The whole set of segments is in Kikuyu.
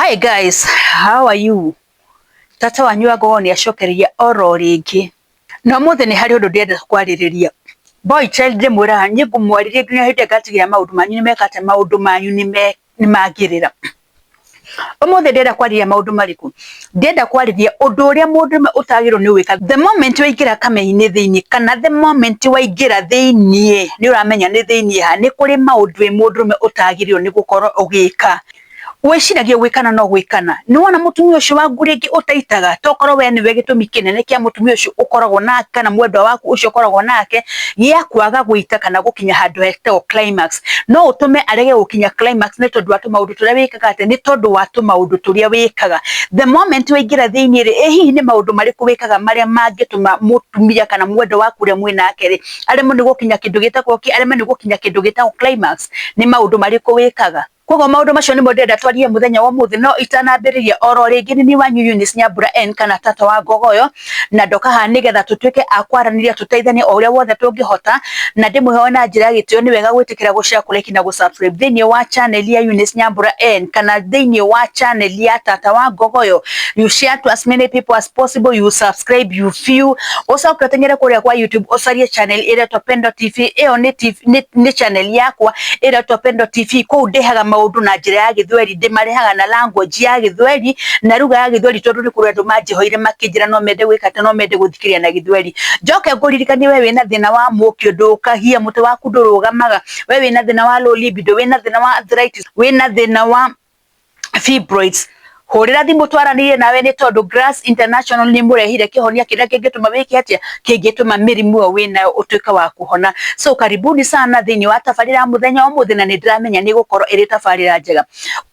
Hi guys, how are you? Tata wanyu wa Ngogo nĩ acokereria oro rĩngĩ. Na ũmũthĩ nĩ harĩ ũndũ ndĩrenda kwarĩrĩria. Boy child ndĩmwĩraga niĩ ngũmwarĩria nginya hĩndĩ ĩrĩa ngatigĩrĩra maũndũ manyu nĩ meka atĩa, maũndũ manyu nĩ magĩrĩra. Ũmũthĩ ndĩrenda kwarĩrĩria maũndũ marĩkũ? Ndĩrenda kwarĩrĩria ũndũ ũrĩa mũndũrũme ũtagĩrĩirwo nĩ gwĩka. The moment waingĩra kamera-inĩ thĩiniĩ kana the moment waingĩra thĩiniĩ, nĩ ũramenya nĩ thĩiniĩ ha, nĩ kũrĩ maũndũ wĩ mũndũrũme ũtagĩrĩirwo nĩ gũkorwo ũgĩka. Wĩciragia gwĩkana no gwĩkana. Nĩ wona mũtumia ũcio waku rĩngĩ ũtaitaga, tokorwo we nĩwe gĩtũmi kĩnene kĩa mũtumia ũcio ũkoragwo nake kana mwendwa waku ũcio ũkoragwo nake gĩa kwaga gũita kana gũkinya handũ hetagwo climax. No ũtũme arege gũkinya climax nĩ tondũ wa tũmaũndũ tũrĩa wĩkaga atĩ, nĩ tondũ wa tũmaũndũ tũrĩa wĩkaga. The moment waingĩra thĩiniĩ rĩ, ĩ hihi nĩ maũndũ marĩkũ wĩkaga marĩa mangĩtũma mũtumia kana mwendwa waku ũrĩa mwĩnake rĩ, aremwo nĩ gũkinya kĩndũ gĩtagwo kĩ, aremwo nĩ gũkinya kĩndũ gĩtagwo climax? Nĩ maũndũ marĩkũ wĩkaga? Koguo maũndũ macio nĩmo ndĩrenda twarie mũthenya wa ũmũthĩ, no itanambĩrĩria oro rĩngĩ nĩ niĩ wanyu Eunice Nyambura N kana tata wa Ngogoyo, na ndoka haha nĩgetha tũtuĩke a kwaranĩria, tũteithanie o ũrĩa wothe tũngĩhota, na ndĩmũhoe na njĩra ya gĩtĩo nĩ wega gwĩtĩkĩra gũ-share, kũ-like na gũ-subscribe thĩiniĩ wa channel ya Eunice Nyambura N kana thĩiniĩ wa channel ya tata wa Ngogoyo. You share to as many people as possible, you subscribe, you view, ũcoke ũteng'ere kũrĩa kwa YouTube ũcarie channel ĩretwo Pendo TV. Ĩyo nĩ TV, nĩ channel yakwa ĩretwo Pendo TV. Kũu ndĩhaga maũndũ na njĩra ya gĩthweri, ndĩmarehaga na language ya gĩthweri na lugha ya gĩthweri, tondũ nĩ kũrĩ andũ manjĩhoire makĩnjĩra no mende gwĩka atĩ no mende gũthikĩrĩria na gĩthweri. Njoke ngũririkanie we wĩna thĩna wa mũkio, ndũkagia mũtwe waku ndũrũgamaga, we wĩna thĩna wa low libido, wĩna thĩna wa arthritis, wĩna thĩna wa fibroids, hũrĩra thimũ twaranĩrie nawe, nĩ tondũ Grass International nĩ mũrehire kĩhonia kĩrĩa kĩngĩtũma wĩke atĩa, kĩngĩtũma mĩrimũ ĩyo wĩnayo ũtuĩke wa kũhona. So karibuni sana thĩinĩ wa tabarĩra ya mũthenya wa ũmũthĩ, na nĩ ndĩramenya nĩ ĩgũkorwo ĩrĩ tabarĩra njega.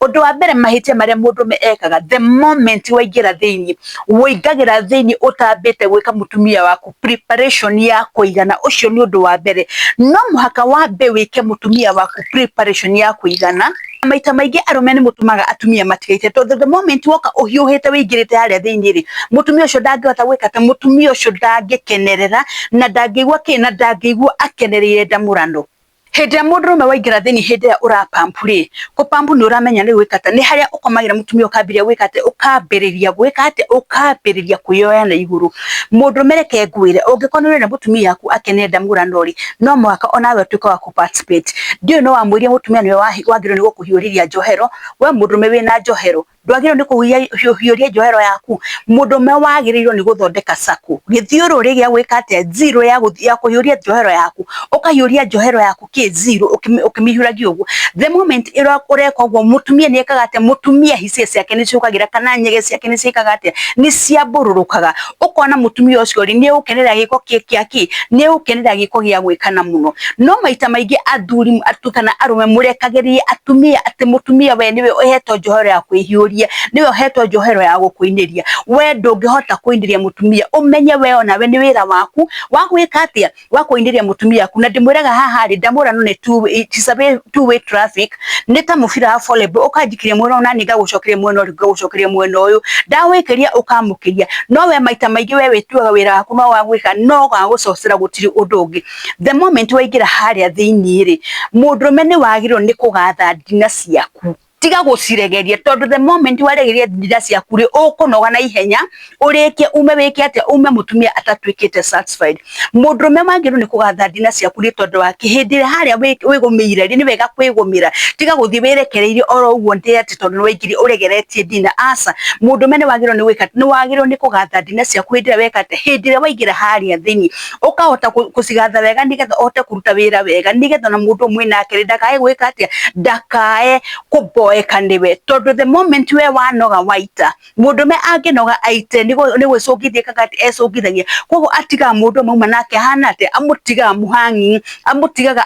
Ũndũ wa mbere, mahĩtia marĩa mũndũrũme ekaga the moment waingĩra thĩinĩ, wũingagĩra thĩinĩ ũtambĩte gwĩka mũtumia waku preparation ya kũigana. Ũcio nĩ ũndũ wa mbere. No mũhaka wambe wĩke mũtumia waku preparation ya kũigana. Maita maingĩ arũme nĩ mũtũmaga atumia matigaite, tondũ the moment woka ũhiũhĩte wĩingĩrĩte harĩa thĩinĩ rĩ, mũtumia ũcio ndangĩhota gwĩka atĩ, mũtumia ũcio ndangĩkenerera na ndangĩigua kĩ, na ndangĩigua akenereire ndamũrano. Hĩndĩ ĩrĩa mũndũrũme waingĩra thĩinĩ, hĩndĩ ĩrĩa ũrapampu rĩ, kũpampu nĩ ũramenya nĩ gwĩka atĩa, nĩ harĩa ũkomagĩra mũtumia ũkambĩrĩria gwĩka atĩa, ũkambĩrĩria gwĩka atĩa, ũkambĩrĩria kwĩyoya na igũrũ. Mũndũrũme, reke ngwĩre, ũngĩkorwo nĩ ũrenda mũtumia waku akenere ndamũrano rĩ, no mũhaka onawe ũtuĩke wa kũ-participate. Ndiũĩ no wamwĩrire mũtumia nĩwe wagĩrĩirwo nĩ gũkũhiũrĩria njohero. We mũndũrũme wĩna njohero, ndwagĩrĩirwo nĩ kũhiũria njohero yaku. Mũndũrũme wagĩrĩirwo nĩ gũthondeka circle, gĩthiũrũrĩ gĩa gwĩka atĩa, zero ya kũhiũria njohero yaku, ũkahiũria njohero yaku kĩ zero, ũkĩmĩhiũragia ũguo. The moment ũreka ũguo, mũtumia nĩ ekaga atĩa? Mũtumia hisia ciake nĩ ciũkagĩra kana nyege ciake nĩ ciĩkaga atĩa? Nĩ ciambũrũrũkaga. Ũkona mũtumia ũcio rĩ, nĩ egũkenerera gĩko kĩa kĩ, nĩ egũkenerera gĩko gĩa gwĩkana mũno. No maita maingĩ athuri kana arũme mũrekagĩrĩria atumia atĩ mũtumia we nĩwe ũhetwo njohero ya kwĩhiũria, nĩwe ũhetwo njohero ya gũkũinĩria. We ndũngĩhota kũinĩria mũtumia. Ũmenye we onawe nĩ wĩra waku wa gwĩka atĩa, wa kũinĩria mũtumia waku. Na ndĩmwĩraga haha rĩ, ndamũrano nĩ it is a two way traffic, nĩ ta mũbira wa volleyball, ũkanjikiria mwena ũyũ nani ngagũcokeria mwena ũrĩkũ, ngagũcokeria mwena ũyũ, ndawĩkĩria ũkamũkĩria. No we maita maingĩ we wĩtuaga wĩra waku no wa gwĩka, no wa gũcocera, gũtirĩ ũndũ ũngĩ. The moment waingĩra harĩa thĩiniĩ rĩ, mũndũrũme nĩ wagĩrĩirwo nĩ kũgatha ndina ciaku, tiga gũciregeria, tondũ the moment waregeria ndina ciaku rĩ, ũkũnoga na ihenya, ũrĩkie ume wĩke atĩa, ume mũtumia atatuĩkĩte satisfied. Mũndũrũme wagĩrĩirwo nĩ kũgatha ndina ciaku nĩ tondũ wa kĩ? Hĩndĩ ĩrĩa harĩa wĩgũmĩire rĩ, nĩ wega kwĩgũmĩra, tiga gũthiĩ wĩrekereirie oro ũguo ndĩ atĩ tondũ nĩ waingĩria ũregeretie ndina. Aca, mũndũrũme nĩ wagĩrĩirwo nĩ gwĩka, nĩ wagĩrĩirwo nĩ kũgatha ndina ciaku hĩndĩ ĩrĩa weka atĩa, hĩndĩ ĩrĩa waingĩra harĩa thĩiniĩ, ũkahota kũcigatha wega nĩgetha ũhote kũruta wĩra wega, nĩgetha ona mũndũ mwĩ nake rĩ, ndakae gwĩka atĩa, ndakae kũboeka nĩwe, tondũ the moment we wanoga waita, mũndũrũme angĩnoga aite nĩ gwĩcũngithia ekaga atĩ ecũngithagia. Koguo atigaga mũndũ mauma nake ahana atĩa? Amũtigaga mũhang'i, amũtigaga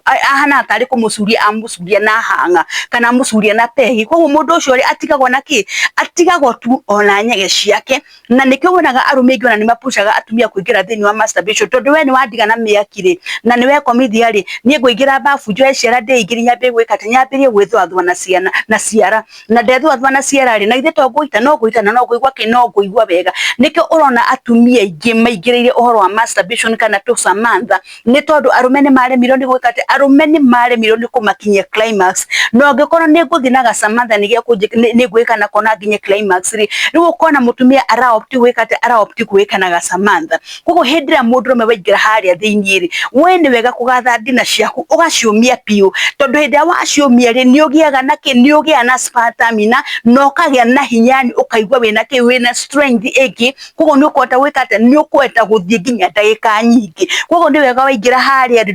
ahana tarĩ kũmũcuria amũcuria na hang'a kana amũcuria na pegi. Koguo mũndũ ũcio rĩ, atigagwo na kĩ? Atigagwo tu ona nyege ciake. Na nĩkĩo wonaga arũme aingĩ ona nĩ mapushaga atumia kũingĩra thĩinĩ wa masturbation, tondũ we nĩ wandiga na mĩaki rĩ, na nĩ wekomithia rĩ, niĩ ngũingĩra babu njoe ciara ndĩingĩrie, nyambie gwĩka atĩ, nyambĩrĩrie gwĩthũathũa na ciara. ciana na ciara na ndethuathua na ciara rĩ, na githĩ to ngũita, no ngũita na no ngũigua kĩ, no ngũigua wega. Nĩkĩo ũrona atumia aingĩ maingĩrĩire ũhoro wa masturbation kana tũ Samantha, nĩ tondũ arũme nĩ maremirwo nĩ gwĩka atĩ, arũme nĩ maremirwo nĩ kũmakinyia climax. Na ũngĩkorwo nĩ ngũthiĩ na ga Samantha nĩ ngwĩka nako na nginye climax rĩ, rĩu ũkona mũtumia ara opt gwĩka atĩ, ara opt gwĩka na ga Samantha. Koguo hĩndĩ ĩrĩa mũndũrũme waingĩra harĩa thĩiniĩ rĩ, we nĩ wega kũgatha ndina ciaku ũgaciũmia biũ, tondũ hĩndĩ ĩrĩa waciũmia rĩ, nĩ ũgĩaga na kĩ, nĩ ũgĩaga na stamina na ũkagĩa na hinya, yani ũkaigua wĩna kĩ, wĩna strength ĩngĩ. Koguo nĩ ũkũhota gwĩka atĩa, nĩ ũkũhota gũthiĩ nginya ndagĩka nyingĩ. Koguo nĩ wega waingĩra harĩa rĩ,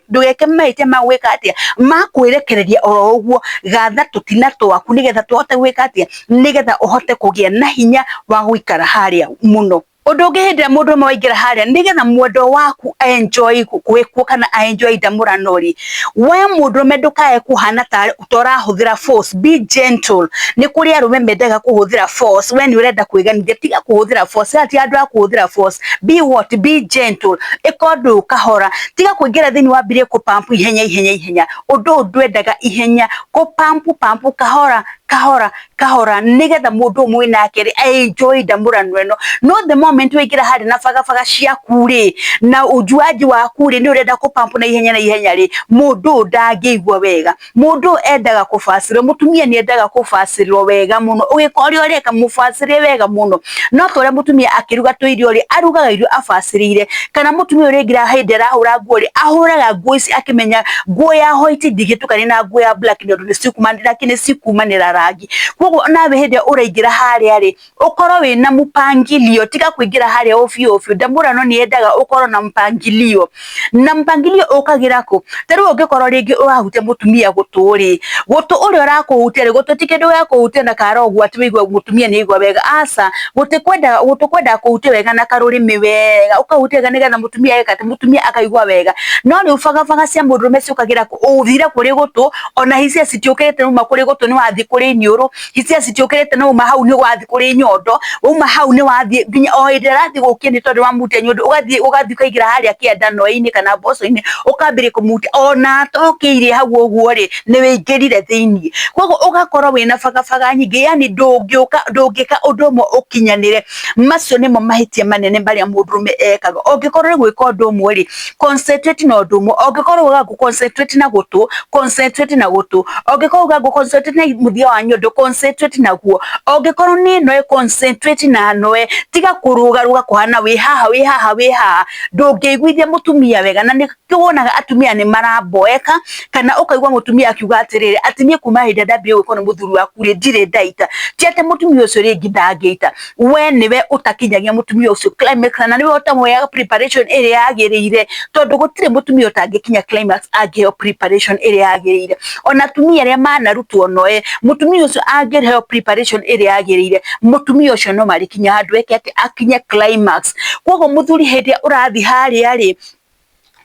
ndũgeke mahĩtia ma gwĩka atĩa, ma kwĩrekereria oro ũguo. Gatha tũtina twaku nĩgetha tũhote gwĩka atĩa, nĩgetha ũhote kũgĩa na hinya wa gũikara harĩa mũno. Ũndũ ũngĩ, hĩndĩ ĩrĩa mũndũrũme waingĩra harĩa, nĩgetha mwendwa waku enjoy gwĩkwo kana enjoy ndamũrano rĩ, we mũndũrũme ndũkae kũhana ta ũrahũthĩra force, be gentle. Nĩ kũrĩ arũme mendaga kũhũthĩra force, we nĩ ũrenda kwĩganithia, tiga kũhũthĩra force, haha ti handũ ha kũhũthĩra force. Be what, be gentle, ĩka ũndũ kahora, tiga kũingĩra thĩinĩ wambirie kũ pump ihenya ihenya ihenya. Ũndũ ũyũ ndwendaga ihenya, kũ pump pump kahora kahora kahora, nĩgetha mũndũ ũmwe nake rĩ enjoy ndamũrano ĩno. No the moment waingĩra harĩa na bagabaga ciaku rĩ, na ujuaji waku rĩ, nĩ ũrenda kũ pump na ihenya na ihenya rĩ, mũndũ ũyũ ndangĩigua wega. Mũndũ ũyũ endaga kũbacĩrĩrwo, mũtumia nĩ endaga kũbacĩrĩrwo wega mũno. Ũgĩka ũrĩa ũreka, mũbacĩrĩre wega mũno. No ta ũrĩa mũtumia akĩruga tũirio rĩ, arugaga irio abacĩrĩire, kana mũtumia ũrĩa ũraingĩra hĩndĩ arahũra nguo rĩ, ahũraga nguo ici akĩmenya nguo ya white ndingĩtukania na nguo ya black, nĩ ũndũ nĩ cikumanĩra rangi. Koguo nawe hĩndĩ ĩrĩa ũraingĩra harĩa rĩ, ũkorwo wĩna mpangilio, tiga kũingĩra harĩa ovyo ovyo. Ndamũrano nĩ yendaga ũkorwo na mpangilio, na mpangilio ũkagĩra kũ? Ta rĩu ũngĩkorwo rĩngĩ ũrahutia mũtumia gũtũ rĩ, gũtũ ũrĩa ũrakũhutia rĩ, gũtũ ti kĩndũ gĩa kũhutia na kara ũguo atĩ wĩigue mũtumia nĩ aigua wega, aca. Gũtũ kwendaga kũhutia wega na karũrĩmĩ wega, ũkahutia wega nĩgetha mũtumia eka atĩ, mũtumia akaigua wega. No rĩu bagabaga cia mũndũrũme ciũkagĩra kũ? Ũthire kũrĩ gũtũ, ona hisia citiũkĩrĩte, nĩuma kũrĩ gũtũ nĩ wathiĩ kũrĩ iniũrũ, hisia citiũkĩrĩte, nĩwauma hau nĩ wathiĩ kũrĩ nyondo, wauma hau nĩ wathiĩ nginya o hĩndĩ arathiĩ gũkia nĩ tondũ wamuhutia nyondo, ũgathiĩ ũkaingĩra harĩa kĩanda noe-inĩ kana mboco-inĩ, ũkambĩrĩria kũmuhutia ona atokĩire hau ũguo rĩ, nĩ wĩingĩrire thĩiniĩ. Koguo ũgakorwo wĩna bagabaga nyingĩ, yani ndũngĩũka, ndũngĩka ũndũ ũmwe ũkinyanĩre. Macio nĩmo mahĩtia manene marĩa mũndũrũme ekaga. Ũngĩkorwo nĩ gwĩka ũndũ ũmwe rĩ, concentrate na ũndũ ũmwe. Ũngĩkorwo uga ngũ concentrate na gũtũ, concentrate na gũtũ. Ũngĩkorwo uga ngũ concentrate na mũthia wa nyondo, concentrate naguo. Ũngĩkorwo nĩ noe, concentrate na noe. Tiga kũrũgarũga kũhana wĩ haha wĩ haha wĩ haha, ndũngĩiguithia mũtumia wega. Na nĩkĩo wonaga atumia nĩ maramboeka, kana ũkaigua mũtumia akiuga atĩrĩrĩ, atĩ niĩ kuma hĩndĩ ĩrĩa ndambire gwĩkwo nĩ mũthuri waku rĩ, ndirĩ ndaita. Ti atĩ mũtumia ũcio rĩngĩ ndangĩita, we nĩwe ũtakinyagia mũtumia ũcio climax, kana nĩwe ũtamũheaga preparation ĩrĩa yagĩrĩire, tondũ gũtirĩ mũtumia ũtangĩkinya climax angĩheo preparation ĩrĩa yagĩrĩire. Ona atumia arĩa manarutwo noe, mũtumia ũcio angĩheo preparation ĩrĩa yagĩrĩire, mũtumia ũcio no marĩkinya handũ eke atĩ, akinye climax. Koguo mũthuri, hĩndĩ ĩrĩa ũrathiĩ harĩa rĩ,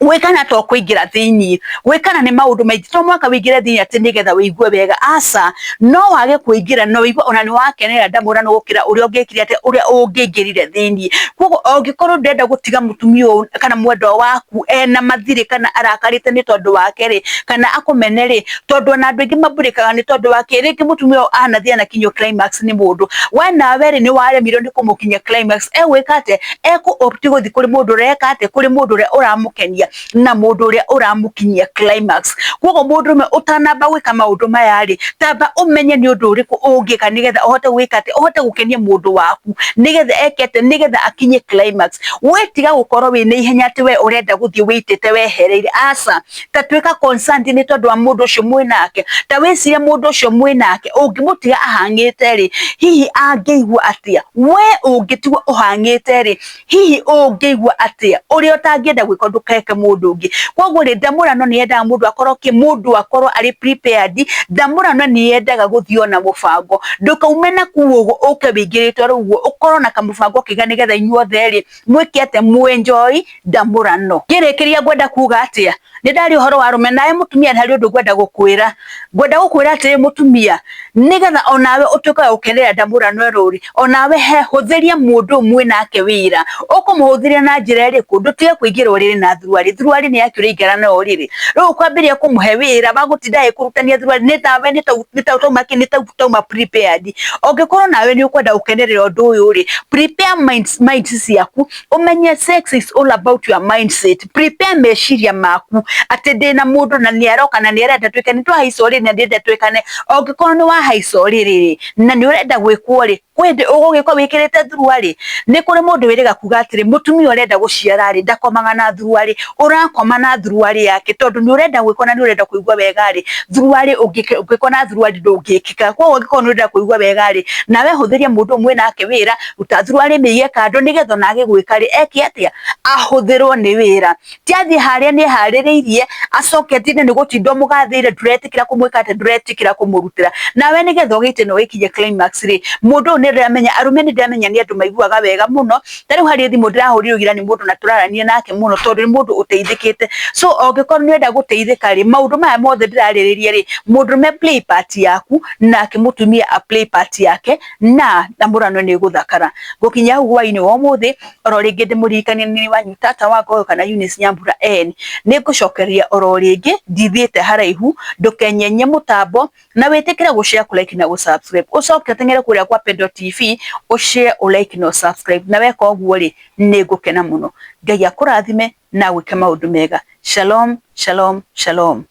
gwĩkana to kũingĩra thĩiniĩ, gwĩkana nĩ maũndũ maingĩ. To mũhaka wĩingĩre thĩiniĩ atĩ nĩgetha wĩigue wega, aca. No wage kũingĩra no wĩigue ona nĩ wakenera ndamũrano gũkĩra ũrĩa ũngĩkire atĩ, ũrĩa ũngĩingĩrire thĩiniĩ. Koguo ũngĩkorwo ndũrenda gũtiga mũtumia ũyũ kana mwendwa waku ena mathirĩ, kana arakarĩte nĩ tondũ wake rĩ, kana akũmene rĩ, tondũ ona andũ aingĩ mambũrĩkaga nĩ tondũ wake. Rĩngĩ mũtumia ũyũ anathiĩ anakinyio climax nĩ mũndũ, we nawe rĩ, nĩ waremirwo nĩ kũmũkinyia climax, egwĩka atĩa? Ekũ opt gũthiĩ kũrĩ mũndũ ũreka atĩa, kũrĩ mũndũ ũrĩa ũramũkenia na mũndũ ũrĩa ũramũkinyia climax. Koguo mũndũrũme, ũtanamba gwĩka maũndũ maya rĩ, tamba ũmenye nĩ ũndũ ũrĩkũ ũngĩka nĩgetha ũhote gwĩka atĩa, ũhote gũkenia mũndũ waku, nĩgetha eke atĩa, nĩgetha akinye climax. We tiga gũkorwo wĩna ihenya atĩ we ũrenda gũthiĩ wĩitĩte wehereire, aca. Ta tuĩka concerned nĩ tondũ wa mũndũ ũcio mwĩnake. Ta wĩcirie mũndũ ũcio mwĩnake, ũngĩmũtiga ahang'ĩte rĩ, hihi angĩigua atĩa? We ũngĩtigwo ũhang'ĩte rĩ, hihi ũngĩigua atĩa? Ũrĩa ũtangĩenda gwĩka ndũkeke mũndũ ũngĩ. Koguo rĩ, ndamũrano nĩ yendaga mũndũ akorwo kĩ, mũndũ akorwo arĩ prepared. Ndamũrano nĩ yendaga gũthiĩ na mũbango, ndũkaume na kuu ũguo ũke wĩingĩrĩte oro ũguo, ũkorwo na kamũbango kega nĩgetha inyuothe rĩ, mwĩke atĩa, mũ enjoy ndamũrano. Ngĩrĩkĩria ngwenda kuga atĩa, Nĩ ndaria ũhoro wa arũme, nawe mũtumia nĩ harĩ ũndũ ngwenda gũkwĩra. Ngwenda gũkwĩra atĩrĩ mũtumia, nĩgetha onawe ũtuĩke wa gũkenerera ndamũrano ĩno rĩ, onawe he hũthĩria mũndũ ũyũ mwĩ nake wĩra. Ũkũmũhũthĩria na njĩra ĩrĩkũ? Ndũtige kũingĩra ũrĩrĩ na thuruarĩ. Thuruarĩ nĩ yake ũraingĩra nayo ũrĩrĩ. Rĩu ũkwambĩrĩria kũmũhe wĩra wa gũtinda agĩkũrutania thuruarĩ, nĩ tawe nĩ ta ũtauma kĩ, nĩ ta ũtauma prepared. Ũngĩkorwo nawe nĩ ũkwenda gũkenerera ũndũ ũyũ rĩ, prepare minds ciaku, ũmenye sex is all about your mindset. Prepare meciria maku atĩ ndĩna mũndũ na nĩ aroka na nĩ arenda twĩkane, nĩ twahaica ũrĩrĩ na ndĩrenda twĩkane. Ũngĩkorwo nĩ wahaica ũrĩrĩ rĩ, na nĩ ũrenda gwĩkwo rĩ, kwĩ hĩndĩ ũgũgĩkwo wĩkĩrĩte thuruarĩ. Nĩ kũrĩ mũndũ wĩrĩga kuga atĩrĩ, mũtumia ũrenda gũciara rĩ, ndakomaga na thuruarĩ, ũrakoma na thuruarĩ yake tondũ nĩ ũrenda gwĩkwo na nĩ ũrenda kũigua wega rĩ, thuruarĩ ũngĩkwo na thuruarĩ ndũngĩkĩka. Koguo ũngĩkorwo nĩ ũrenda kũigua wega rĩ, nawe hũthĩria mũndũ ũyũ mwĩ nake wĩra, ruta thuruarĩ mĩige kando nĩgetha ona agĩgwĩka rĩ, eke atĩa? Ahũthĩrwo nĩ wĩra. Ti athiĩ harĩa nĩ eharĩrĩirie, acoke atinde nĩ gũtinda ũmũgathĩire, ndũretĩkĩra kũmwĩka atĩa, ndũretĩkĩra kũmũrutĩra. Nawe nĩgetha ũgĩte na ũgĩkinye climax rĩ, mũndũ ũyũ nĩ ndĩramenya, arũme nĩ ndĩramenya nĩ andũ maiguaga wega mũno. Ta rĩu harĩ thimũ ndĩrahũrirwo ira nĩ mũndũ na tũrarania nake mũno tondũ nĩ mũndũ ũteithĩkĩte. So ũngĩkorwo nĩ ũrenda gũteithĩka rĩ, maũndũ maya mothe ndĩrarĩrĩria rĩ, mũndũrũme play part yaku, nake mũtumia a play part yake, na ndamũrano nĩ ĩgũthakara. Ngũkinyia hau hwainĩ wa ũmũthĩ, oro rĩngĩ ndĩmũririkanie nĩ wanyu tata wa Ngoyo kana Eunice Nyambura N. Nĩ ngũcokereria oro rĩngĩ, ndithiĩte haraihu, ndũkenyenye mũtambo, na wĩtĩkĩre gũ share, kũ like na gũ subscribe. Ũcoke ũteng'ere kũrĩa kwa Pendo TV, ũ share, ũ like na ũ subscribe. Na weka ũguo rĩ, nĩ ngũkena mũno. Ngai akũrathime na agwĩke maũndũ mega. Shalom, shalom, shalom.